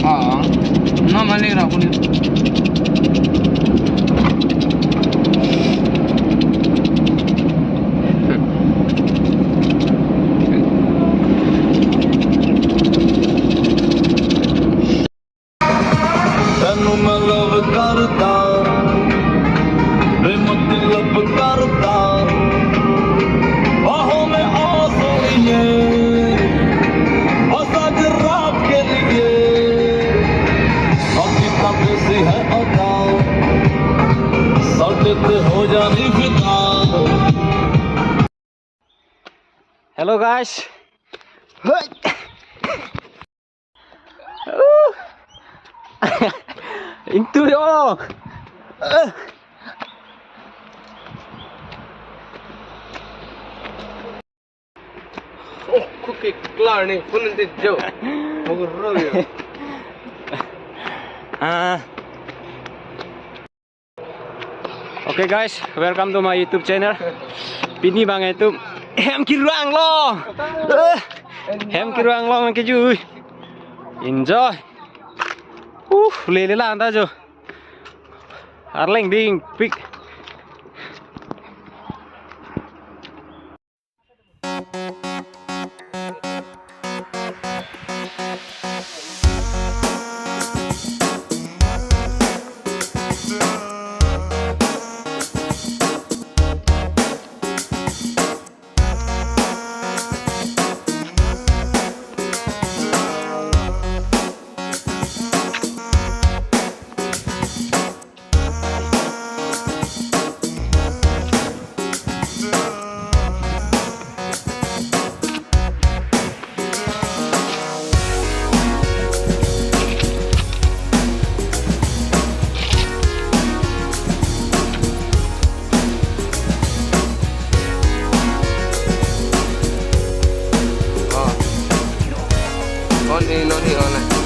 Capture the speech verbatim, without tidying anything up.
Ah, na mali ra kun. Tanu ma love karta, re matlab karta, baahon mein aa soiye, bas aaj raat ke liye, aap kitna kaisi hai ada, sade pe ho jani fida. Hello guys. Hei. Ingtui o. Oh, kuki klar ni, phone nanti jo. Mau ro ya. Ah. Okay guys, welcome to my YouTube channel. Pini abang YouTube hem kirang lo. Eh, hem kirang lo man kejui. Enjoy. Uh, lele lang ta jo. Arleng dingpik. Oh. On in, on in, on in.